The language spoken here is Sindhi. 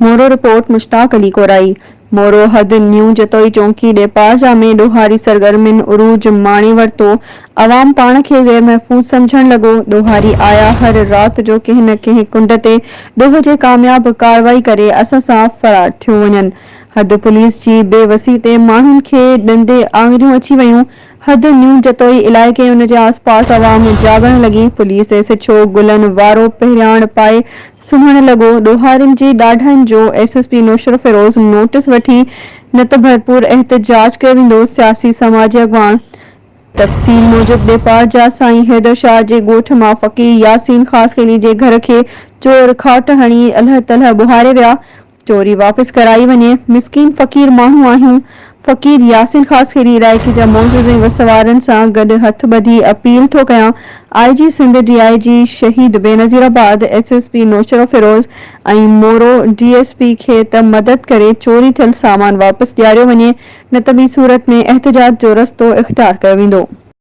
مورو، رپورٽ، مشتاق علي ڪورائي، مورو حد نيو جتوئي چونڪي ڏيپارجا ۾ ڏوهاري سرگرمين عروج ماڻي ورتو، عوام پاڻ کي غير محفوظ سمجهڻ لڳو، ڏوهاري آيا هر رات جو ڪنهن نه ڪنهن ڪنڊ تي ڏوهه جي ڪامياب ڪارروائي ڪري اسان سان فرار ٿيو وڃن، حد پوليس جي بي وسي تي ماڻهن کي ڏندي آڱريون اچي ويون، حد نيو جتوئي علائقي ۽ ان جي آس پاس عوام جاڳڻ لڳي، پوليس ايس ايڇ او گلن وارو پهرياڻ پائي سمهڻ لڳو، ڏوهارين جي ڏاڍاين جو S S P Naushahro Feroze notice وٺي نه ته ڀرپور احتجاج ڪيو ويندو، سياسي سماجي اڳواڻ. تفصيل موجب ڏيپار جا سائين حيدر شاهه جي ڳوٺ مان فقير ياسين خاصخيلي جي گهر کي چور کاٽ هڻي الهه تلهه ٻهاري ويا، چوري واپس ڪرائي وڃي، مسڪين فقير ماڻهو آهيون، فقير ياسين خاصخيلي علائقي جا معزز ۽ وس وارن سان گڏ هٿ ٻڌي اپيل ٿو ڪيان I G Sindh D I G Shaheed Benazirabad S S P Naushahro Feroze ۽ Moro D S P کي ته مدد ڪري چوري ٿيل سامان واپس ڏياريو وڃي نه ته ٻي صورت ۾ احتجاج جو رستو اختيار ڪيو ويندو.